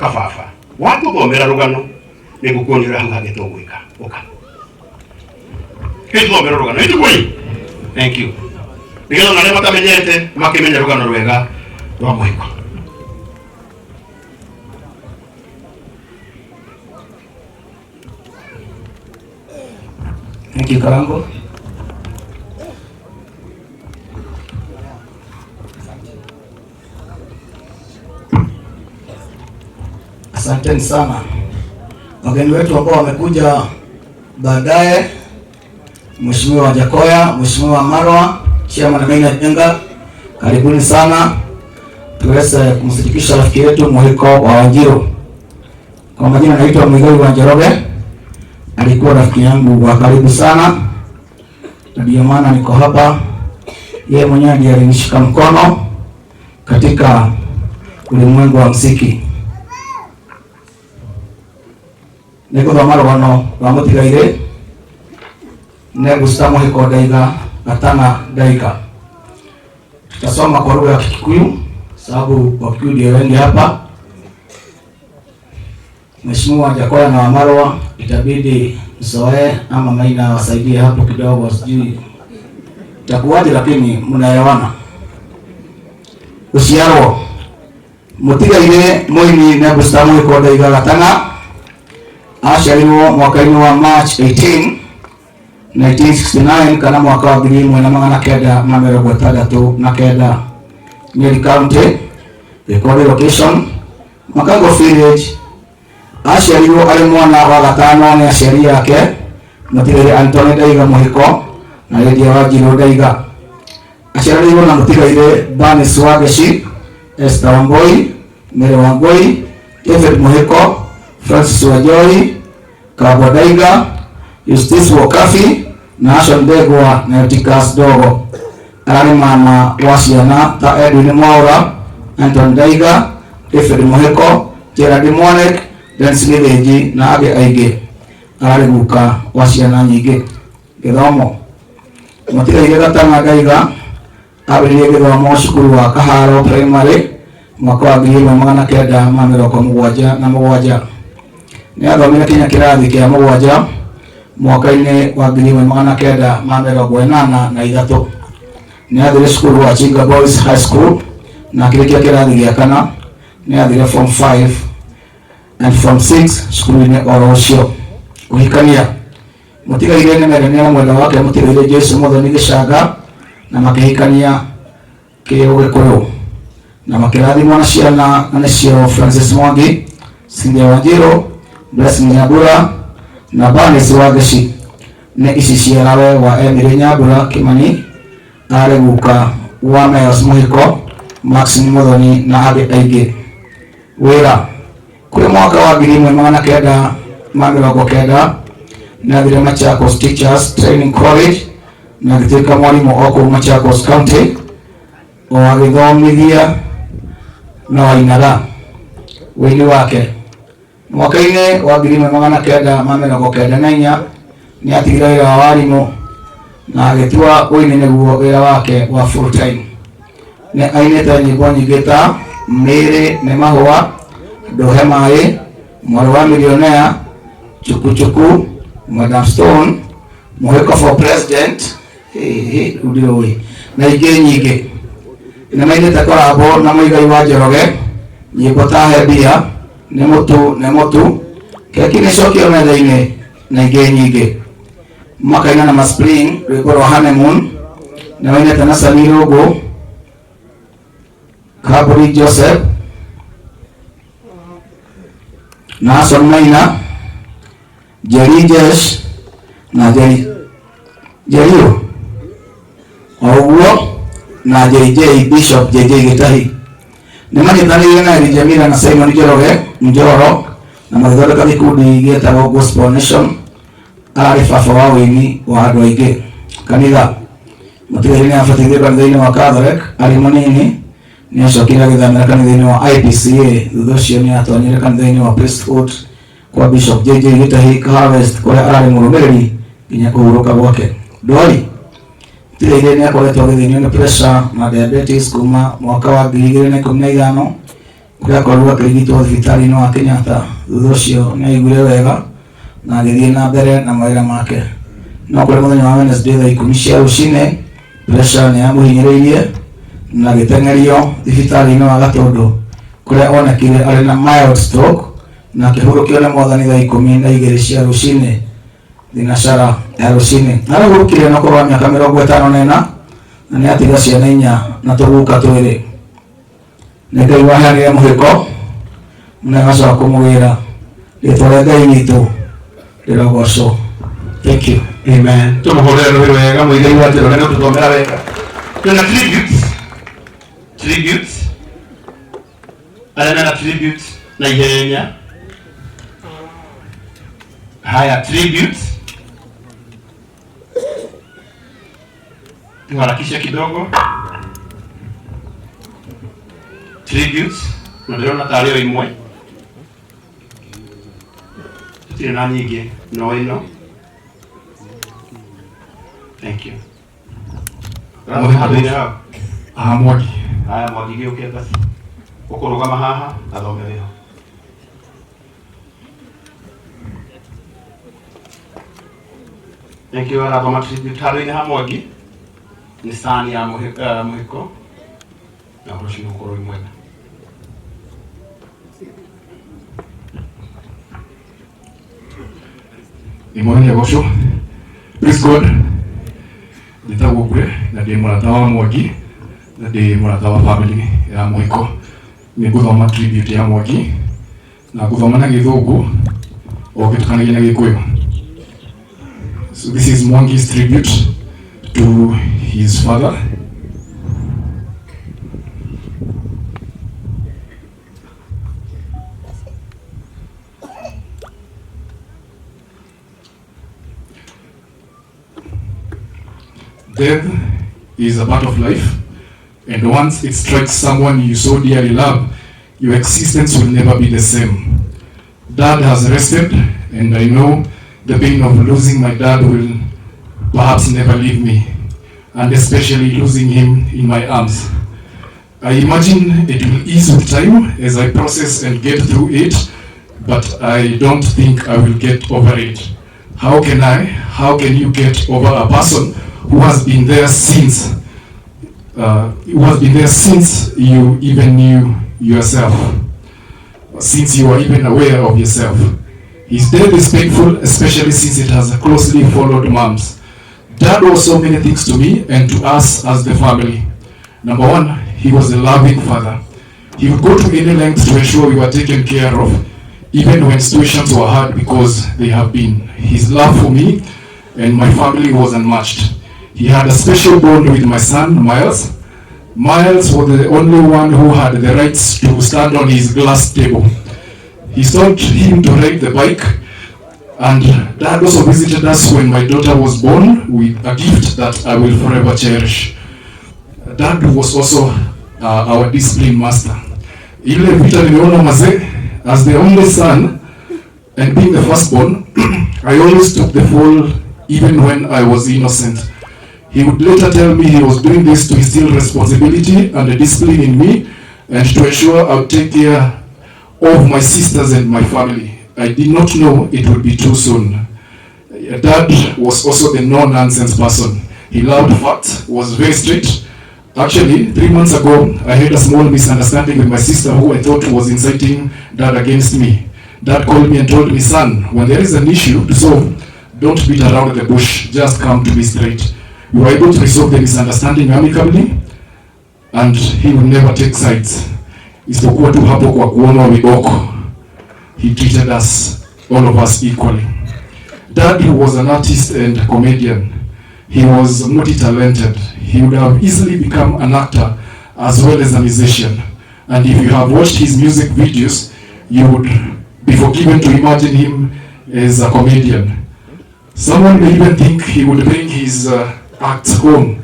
Ũka baba, watũthomera rũgano nĩngũkuonia ũrĩa hau hangĩ tũgwĩka. Ũka gĩtũthomera rũgano ĩtiguĩ. Thank you. Nĩgetha ona arĩa matamenyete makĩmenye rũgano rwega rwa mũhiko. Thank you, Karango. Asanteni sana wageni wetu ambao wamekuja baadaye, Mheshimiwa Jakoya, Mheshimiwa Marwa, Chairman Maina Jenga, karibuni sana tuweze kumsindikisha rafiki yetu Muhiko wa Wanjiru. Kwa majina naitwa Muigai wa Njoroge, alikuwa rafiki yangu wa karibu sana, na ndio maana niko hapa. Yeye mwenyewe ndiye alinishika mkono katika ulimwengu wa muziki. Nĩngũthoma rũgano rwa mũtigairĩ Negusta Mũhiko Ndaiga Gatana Ndaiga. Tutasoma kwa lugha ya Kikuyu sababu Wakikuyu ndio wengi hapa. Mheshimiwa Jakoya na Wamarwa itabidi mzoee ama Maina wasaidie hapo kidogo, sijui itakuwaje, lakini mnaelewana. Gũciarwo mũtigairĩ mũini Negusta Mũhiko Ndaiga Gatana aciarirwo mwaka-inĩ wa March 18 1969 kana mwaka wa 1969 Nyeri County, Gĩkori location, Makango village. Aciarirwo arĩ mwana wa gatano nĩ aciari ake mũtigairĩ Anthony Ndaiga Mũhiko na Lydia Wanjiru Ndaiga. Aciaranĩirwo na mũtigairĩ Bernice Wangeci, Esther Wangui, Mary Wangui, David Mũhiko, Francis Wanjohi, Kabwa Ndaiga, Justice Wokafi na Ashon Ndegwa na Eutychus Dogo. Ararĩ mama wa ciana ta Edwin Mwaura, Anton Ndaiga, David Mũhiko, Gerard Mwanek, Dennis Gĩthĩnji na angĩ aingĩ. Ararĩ guka wa ciana nyingĩ. Gĩthomo mũtigairĩ Gatana Ndaiga ambĩrĩirie gĩthomo cukuru wa Kaharo Primary mwaka wa 1977. Nĩ athomire kinya kĩrathi kĩa mũgwanja mwaka-inĩ wa 1983. Nĩ athire cukuru wa Chinga Boys High School na akĩrĩkia kĩrathi gĩa kana. Nĩ athire form 5 and form 6 cukuru-inĩ oro ũcio. Kũhikania mũtigairĩ nĩ mendanire na mwendwa wake mũtigairĩ Joyce Muthoni Gĩcanga na makĩhikania kĩũgĩkũyũ na makĩrathimwo na ciana na nĩcio Francis Mwangi, Cynthia Wanjiru, Blessing Nyambura na Bernice Wangeci. Nĩ ici ciarawe wa Emily Nyambura Kimani, arĩ guka wa Mayos Mũhiko, Maxine Muthoni na angĩ aingĩ. Wĩra kũrĩ mwaka wa 1990 nĩ athire Machakos Teachers Training College na agĩtuĩka mwarimũ o kũu Machakos County o agĩthomithia na wainaga wĩini wake. Mwaka-inĩ wa 1994 nĩ atigire wĩra wa warimũ na agĩtua ũini nĩguo wĩra wake wa full time. Nĩ ainĩte nyĩmbo nyingĩ ta Mĩĩrĩ nĩ mahũa, Ndũhe maĩ, Mwarĩ wa milionea, Chukuchuku, Madam Stone, Mũhĩko for President, rĩu ndĩũĩ, na ingĩ nyingĩ. Nĩ mainĩte korambo na Mũigai wa Njoroge nyĩmbo ta He mbia, Nĩ mũtu, nĩ mũtu, Keki nĩ cokio metha-inĩ na ingĩ nyingĩ. Makaina na Maspring rwĩmbo rwa Honeymoon. Nĩ mainĩte na Sami Rũngũ, Kaburi Joseph na Ason Maina, Jerry Jesh na Jerry Jerio o ũguo na JJ Bishop JJ Gĩtahi. Nĩ manyitanĩire na Elijah Miller na Simon Njoroge Njororo na magĩthondeka gĩkundi gĩetagwo Gospel Nation. Ararĩ baba wa ũini wa andũ aingĩ. Kanitha mũtigairĩ nĩ abatithio kanitha-inĩ wa Catholic arĩ mũnini. Nĩ acokire agĩthamĩra kanitha-inĩ wa IPCA. Thutha ũcio nĩ atonyire kanitha-inĩ wa Priesthood kwa Bishop JJ Gĩtahi Harvest kũrĩa ararĩ mũrũmĩrĩri nginya kũhurũka gwake. Ndwari mũtigairĩ nĩ akoretwo agĩthĩnio nĩ pressure na diabetes kuma mwaka wa 2015. Kũrĩa akorirwo akĩrigitwo thibitarĩ-inĩ wa Kenyatta. Thutha ũcio nĩ aiguire wega na agĩthiĩ na mbere na mawĩra make. No kũrĩ mũthenya wa Wednesday thaa 10 cia rũcinĩ, pressure nĩ yamũhinyĩrĩirie na agĩteng'erio thibitarĩ-inĩ wa Gatũndũ kũrĩa onekire arĩ na mild stroke na akĩhurũkio nĩ Mwathani thaa 12 cia rũcinĩ, thinacara ya rũcinĩ. Arahurũkire na ũkũrũ wa mĩaka 54 na nĩ atiga ciana 4 na tũguka 2. Nĩ Ngai waheanire mũhĩko na agacoka kũmũgĩra. Rĩtwa rĩa Ngai witũ rĩrogocwo. Thank you. Amen. Tumuhurire rũhĩ wega Mũigai wa Njoroge nĩ ũtũthomera wega. Twĩna tributes. Tributes. Arĩa mena tributes na ihenya. Haya, tributes. Tuharakishe kidogo. Tributes. Na ndĩrona tarĩ o imwe. Tũtirĩ na nyingĩ, no ĩno. Thank you. Handũ-inĩ hau. Aha Mwangi. Haya, Mwangi gĩũke basi. Ũkũrũgama haha athome wĩho. Thank you. Arathoma tribute handũ-inĩ ha Mwangi. Nĩ sani ya mũhĩko. Na ũhoro ũcio nĩ ũgũkorwo wĩ mwega. Nĩ mwathani agocwo. Praise God. Njĩtagwo Ngure na ndĩ mũrata wa Mwangi na ndĩ mũrata wa family ya Mũhĩko. Nĩ ngũthoma tribute ya Mwangi na ngũthoma na Gĩthũngũ o ngĩtukanagia na Gĩkũyũ. So this is Mwangi's tribute to his father. Death is a part of life, and once it strikes someone you so dearly love, your existence will never be the same. Dad has rested, and I know the pain of losing my dad will perhaps never leave me, and especially losing him in my arms. I imagine it will ease with time as I process and get through it, but I don't think I will get over it. How can I? How can you get over a person who has been there since, who has been there since you even knew yourself, since you are even aware of yourself? His death is painful, especially since it has closely followed mom's. Dad was so many things to me and to us as the family. Number one, he was a loving father. He would go to any length to ensure we were taken care of, even when situations were hard, because they have been. His love for me and my family was unmatched. He had a special bond with my son, Miles. Miles was the only one who had the rights to stand on his glass table. He taught him to ride the bike, and Dad also visited us when my daughter was born with a gift that I will forever cherish. Dad was also our discipline master. Ile vita nimeona mazee, as the only son and being the firstborn, I always took the fall even when I was innocent. He would later tell me he was doing this to instill responsibility and the discipline in me and to ensure I would take care of my sisters and my family. I did not know it would be too soon. Dad was also the no-nonsense person. He loved facts, was very strict. Actually, 3 months ago, I had a small misunderstanding with my sister who I thought was inciting Dad against me. Dad called me and told me, son, when there is an issue to solve, don't beat around the bush, just come to me straight. We were able to resolve the misunderstanding amicably, and he would never take sides. Isipokuwa tu hapo kwa kuonwa viboko. He treated us, all of us, equally. Dad was an artist and comedian. He was multi-talented. He would have easily become an actor as well as a musician. And if you have watched his music videos, you would be forgiven to imagine him as a comedian. Someone may even think he would bring his acts home.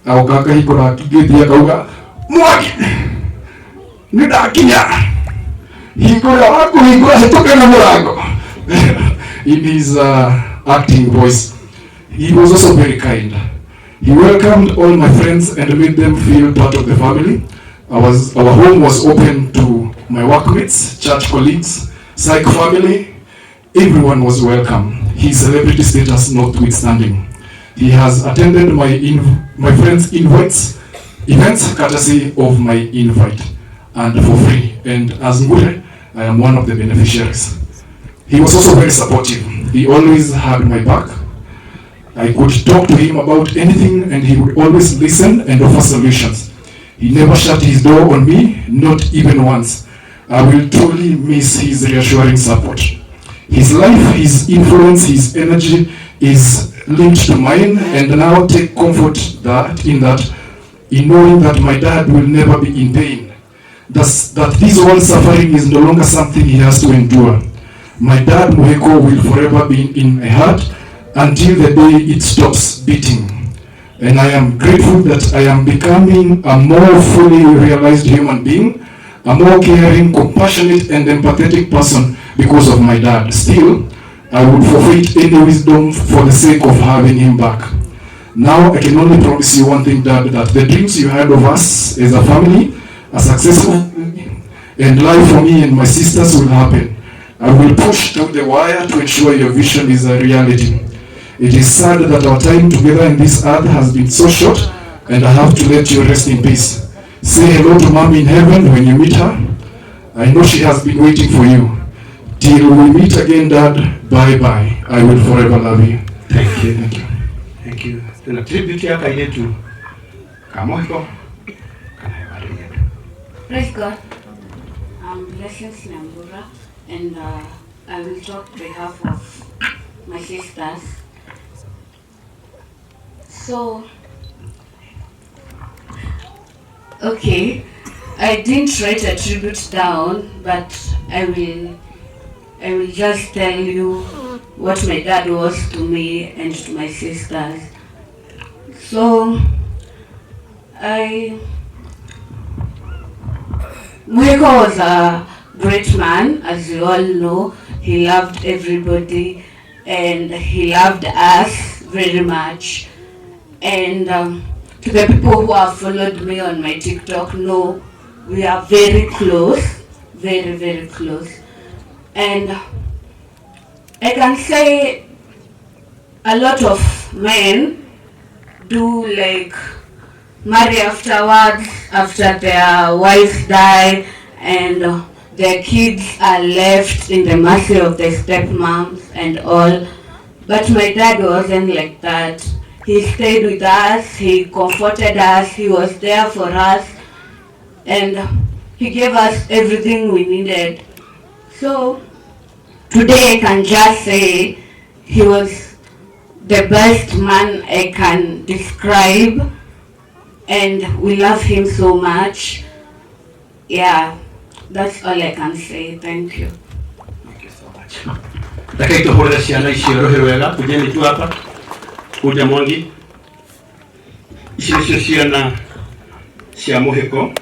Aukaka hikora kigeti akauga, Mwangi, nĩndakinya hingũra wakũhingũra hĩtũke na mũrango. In his acting voice. He was also very kind. He welcomed all my friends and made them feel part of the family. Our home was open to My workmates, church colleagues, psych family, everyone was welcome, his celebrity status notwithstanding. He has attended my friends' invites, events courtesy of my invite, and for free. And as Ngure, I am one of the beneficiaries. He was also very supportive. He always had my back. I could talk to him about anything and he would always listen and offer solutions. He never shut his door on me, not even once. I will truly miss his reassuring support. His life, his influence, his energy is linked to mine, and now take comfort that in that, in knowing that my dad will never be in pain. Thus, that this one suffering is no longer something he has to endure. My dad Muheko will forever be in my heart until the day it stops beating. And I am grateful that I am becoming a more fully realized human being, a more caring, compassionate, and empathetic person because of my dad. Still, I would forfeit any wisdom for the sake of having him back. Now I can only promise you one thing, Dad, that the dreams you had of us as a family, a successful and life for me and my sisters will happen. I will push through the wire to ensure your vision is a reality. It is sad that our time together in this earth has been so short, and I have to let you rest in peace. Say hello to Mommy in heaven when you meet her. I know she has been waiting for you. Till we meet again, Dad, bye-bye. I will forever love you. Thank you. Thank you. Thank you. Tuna tribute ya kairĩtu ka Mũhiko kana Evarĩria. Praise God. I'm Blessings Nyambura, and I will talk behalf of my sisters. So, okay, I didn't write a tribute down, but I will just tell you what my dad was to me and to my sisters. So, I Muhiko was a great man, as you all know. He loved everybody and he loved us very much. And to the people who have followed me on my TikTok know we are very close, very, very close. And I can say a lot of men do like marry afterwards, after their wives die and their kids are left in the mercy of the stepmoms and all. But my dad wasn't like that. He stayed with us, he comforted us, he was there for us, and he gave us everything we needed. So today I can just say he was the best man I can describe, and we love him so much. Yeah, that's all I can say. Thank you. Thank you so much. Reke tũhũrĩre ciana icio rũhĩ rwega. Kujeni tu hapa, kuja Mwangi. Ici nĩcio ciana cia Mũhĩko.